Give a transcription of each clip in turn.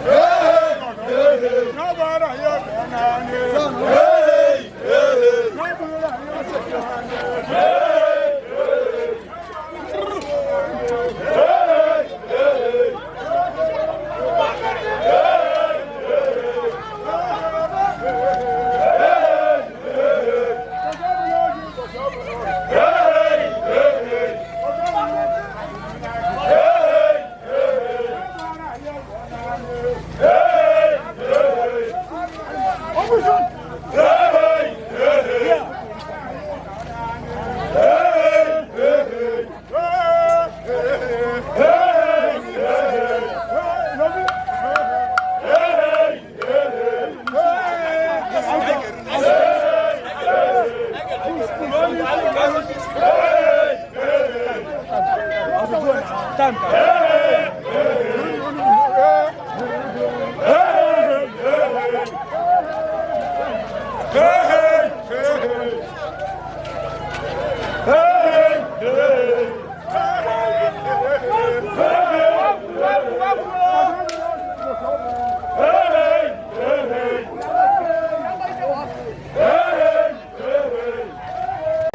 Hey!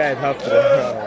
قاعد هفرة.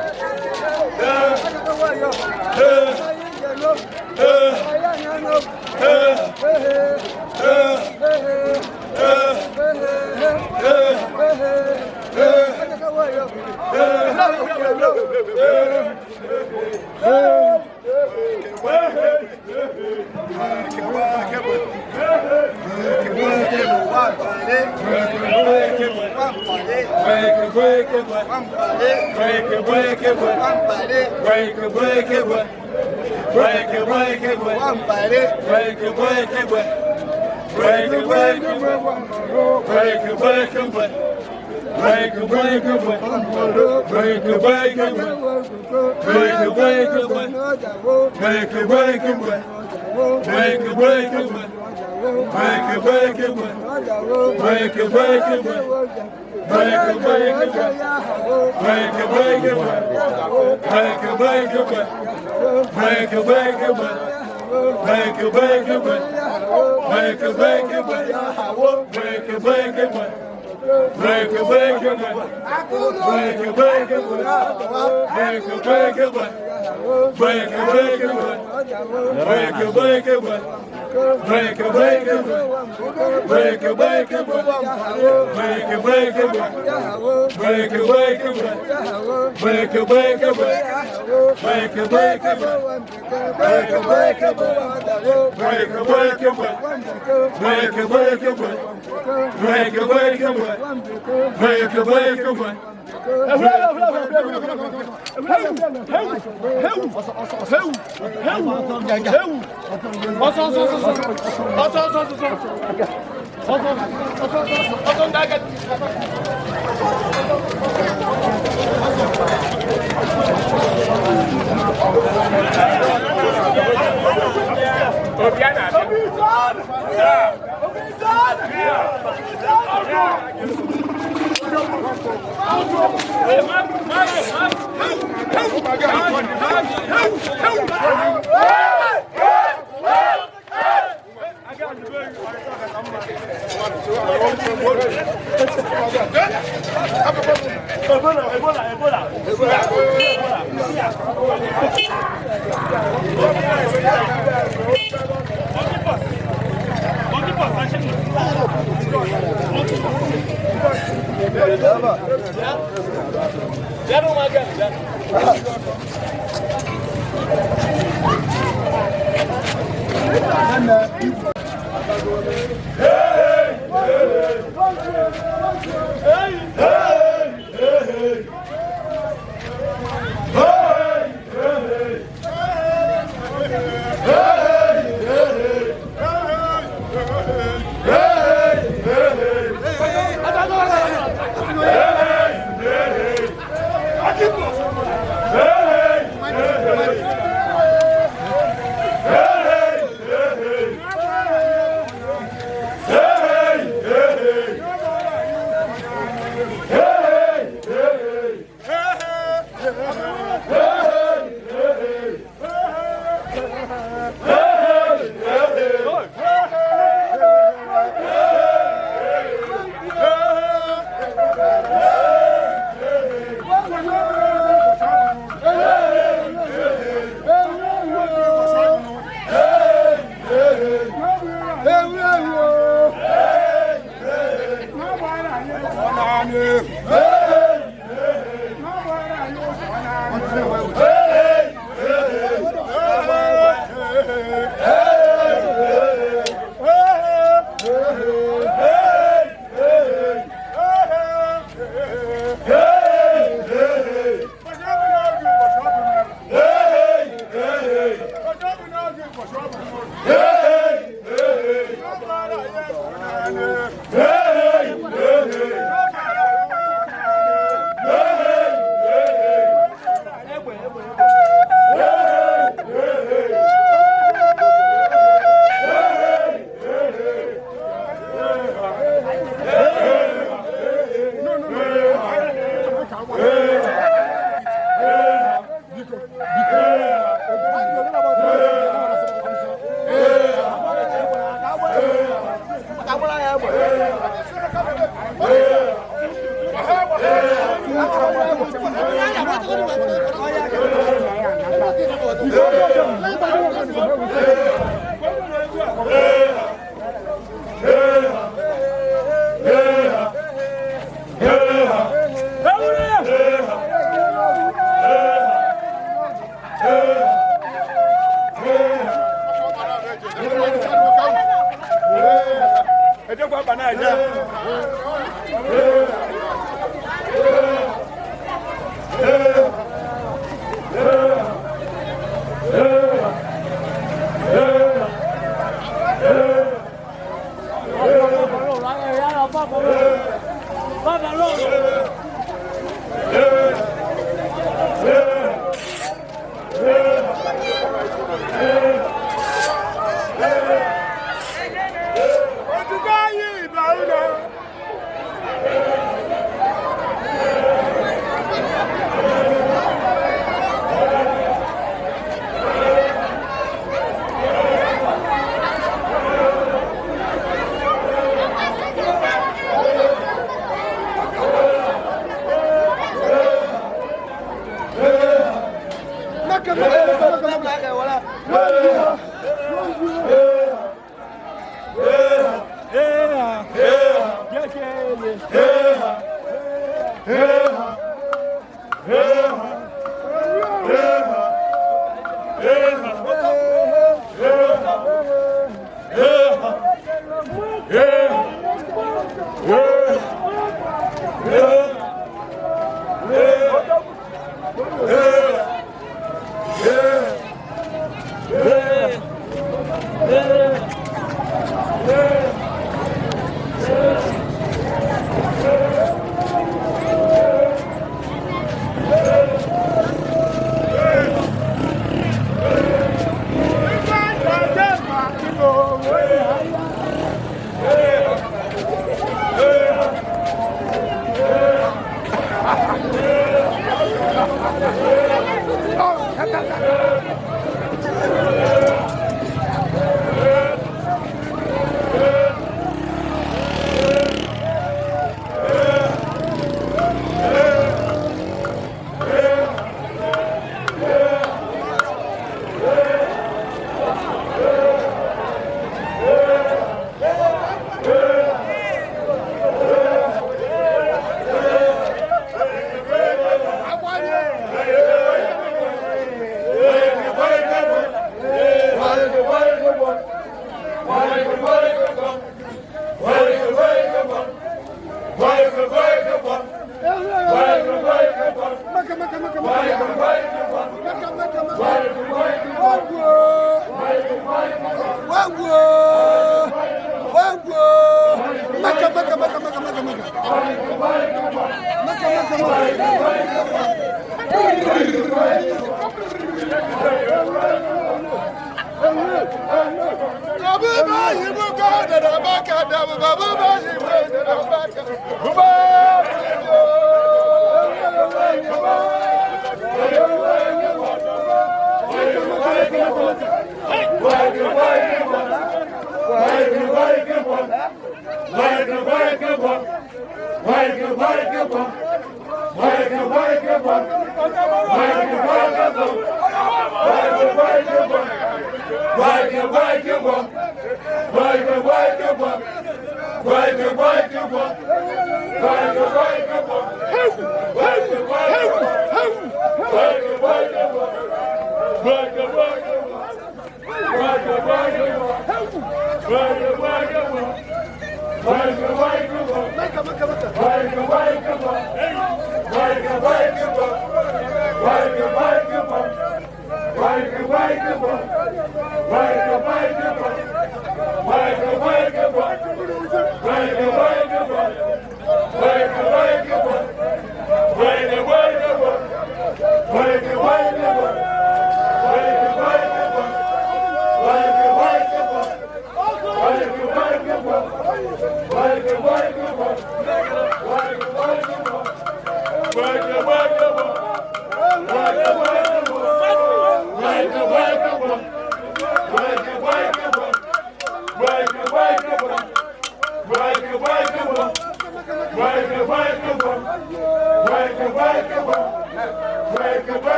Hey!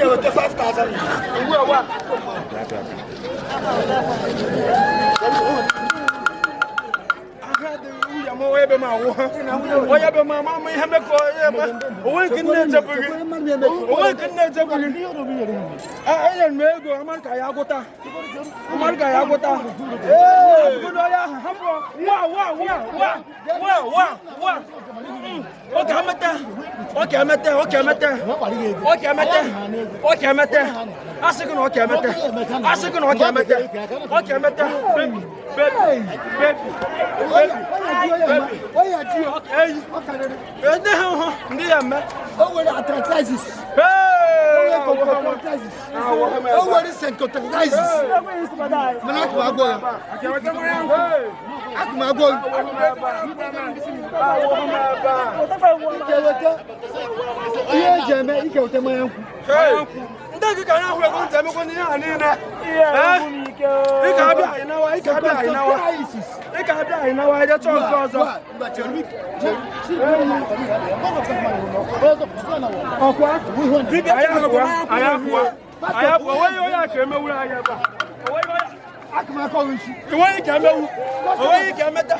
Ike weta 5,000. Ugbu a, wa. Onye be m awụ ha, onye be m ama ama ihe mekọ onye eme onwe nke nne echefughị, onwe nke nne echefughị. Enyere m ego amarị ka ya gwụta, amarị ka ya gwụta. Hapụgodo onye ahụ, hapụ. Wa wa wa wa wa wa wa. Oke emete, oke emete, oke emete, oke emete, oke emete. Asị gị na oke emete, asị gị na oke emete, oke emete. Baby, baby, baby, baby. Eyi ndị ha hụ ndị ya eme. O nwere arthritis. O nwere arthritis. O nwere syncotitis. Mana akụ m agwọ ya. Akụ m agwọ ya. Ike weta ihe eji eme, ike weta mmanya nkwụ. Ndị gị ka anyị ahụ ego ntị emekwa n'ihe a niile. Ị ga-abịa anyị nawa, ị ga-abịa anyị nawa, ị ga-abịa anyị nawa, anyị chọọ nke ọzọ. Ọkwa anyị apụwa, anyị apụwa, anyị apụwa. Onweghị onye a ka emewuru anyị ebe a. Enweghị ka emewu, onweghị ka emeta.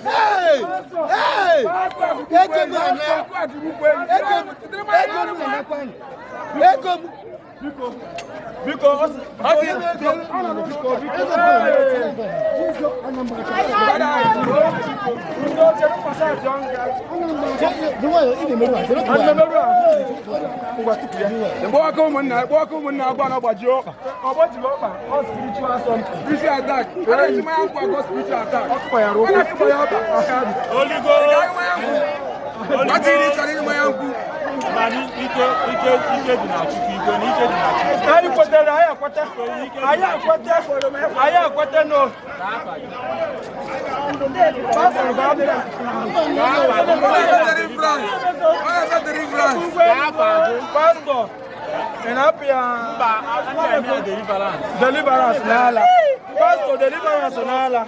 Hey! Hey! Ego m ana. Ego m, ego m na-anakwa. Ego m. Biko, biko, ọ sị biko, biko. Ndị oche massage ọ nga. Mgbe ụmụnna, mgbe ọkụ ụmụnna agba na ọgbaji ọkpa. Ọgbajiri ọkpa, ọ spiritual something. Spiritual attack. A na-eji mmanya nkwụ agọ spiritual attack. Ọkpa ya Ọ na-akpọ ya ọkpa. Holy Ghost. Nwata iri chọrọ ịṅụ mmanya nkwụ. Mana ike, ike, ike dị na Chukwu, ike na ike dị na Chukwu. Anyị kwetere, anyị ekwete, anyị ekwete, anyị ekwete no. Pastor ga-abịa. Onye deliverance. Onye deliverance. Pastor, ị na-apịa. Mba, a na-eme ya deliverance. Deliverance n'ala. Pastor, deliverance n'ala.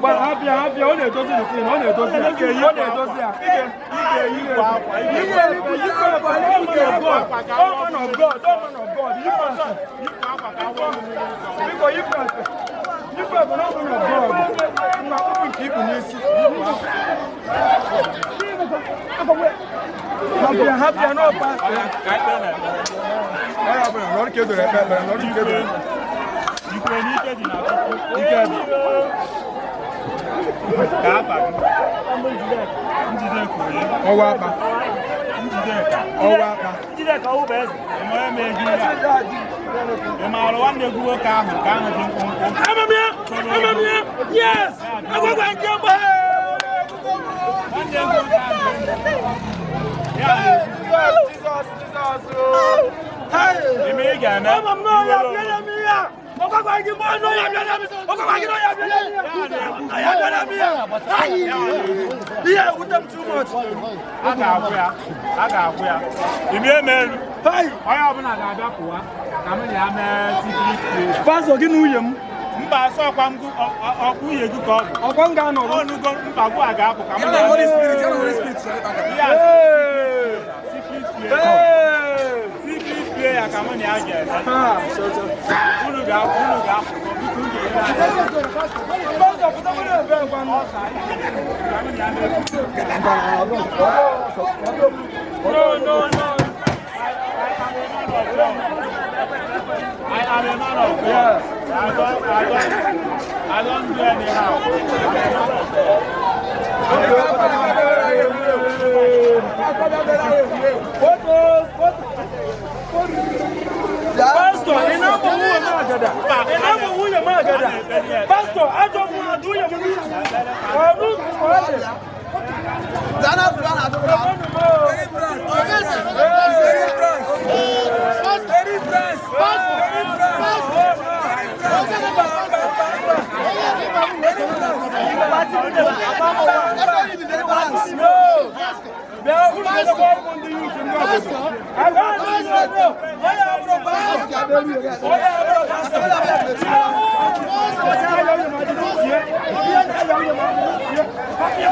Gwa hapịa, hapịa, ọ na-edozi the thing, ọ na-edozi ya, ọ na-edozi ya. Ị ga-eyikwa akwa. Ị Yikwa efe, yikwa efe, oh man of God, oh man of God, oh man of God, yikwa efe. Yikwa akwa ka awọ mmiri nsọ. Biko yikwa efe. Yikwa efe na oh man of God. Ngwa ụkwụ nke ibu n'isi. Hapịa, hapịa n'ọpa. Ka anyị kpee n'ekpere. Onye ọbụla nọrọ ka edoro ekpe ekpere, nọrọ ka edoro. Ikwe na ike dị na Chukwu. Ike dị. Ka afa gị. Njideka onye? Ọwa akpa. Njideka. Ọwa akpa. Ị ma onye ma ego ihe a? Ị maara nwanne gị nwoke ahụ nke ahụ dị mkpụmkpụ? Amamia, amamia, yes, agwagwa nke mbụ. Nwanne gị nwoke ahụ dị mkpụmkpụ. Ya Jesus, Jesus, Jesus, oh. Hey. ime ị ga-eme. Ama m n'ọya bịara m ihe a. Ọgwagwa gị mgbe n'ọya bịara m. Ọgwagwa gị n'ọya bịara m ihe. N'ọya bịara m ihe. Ayi. Ihe ewute m too much. A ga-agwụ ya. A ga-agwụ ya. Ime emelu. Hey. Onye ọbụla ga-abịa pụwa ka m na ya mee secret prayer. Pastor gị na nwunye m. Mba, asọ ọkwa m gụ- ọkwa nwunye gị ka ọ bụ. Ọkwa m ga-anọrọ. Ọnụgo mkpagbu a ga-apụ ka m Ya na na ya Holy mee Spirit, ya na Holy Spirit chọrọ ịkpa nkata. ihe a. Hey. Secret prayer. Hey. Secret prayer ka mụ na ya ga-eme. Ha, so so. Unu ga-apụ, unu ga-apụ. Biko, unu ga-ere anyị. Pastor, pụta ebe a gwa m. Ka mụ na ya mee. No, no, no. I am a man of God. I don't do anyhow. I am a man of God. Photos, photos. Pastor, ị na-amụ nwunye m agada. Ị na-amụ nwunye m agada. Pastor, ajọ m na nwunye m n'isi. Ọnụ ọ dị. Deliverance. Deliverance. Deliverance. Deliverance. Deliverance. Mba, mba, mba, mba. No. Bịa, unu ga-edekwa ụmụ ndị youth ndị obodo. Agwa ndị no, no. Onye abụrụ pastor. Onye abụrụ pastor. Ihe na-aya nwunye m adịghị tie.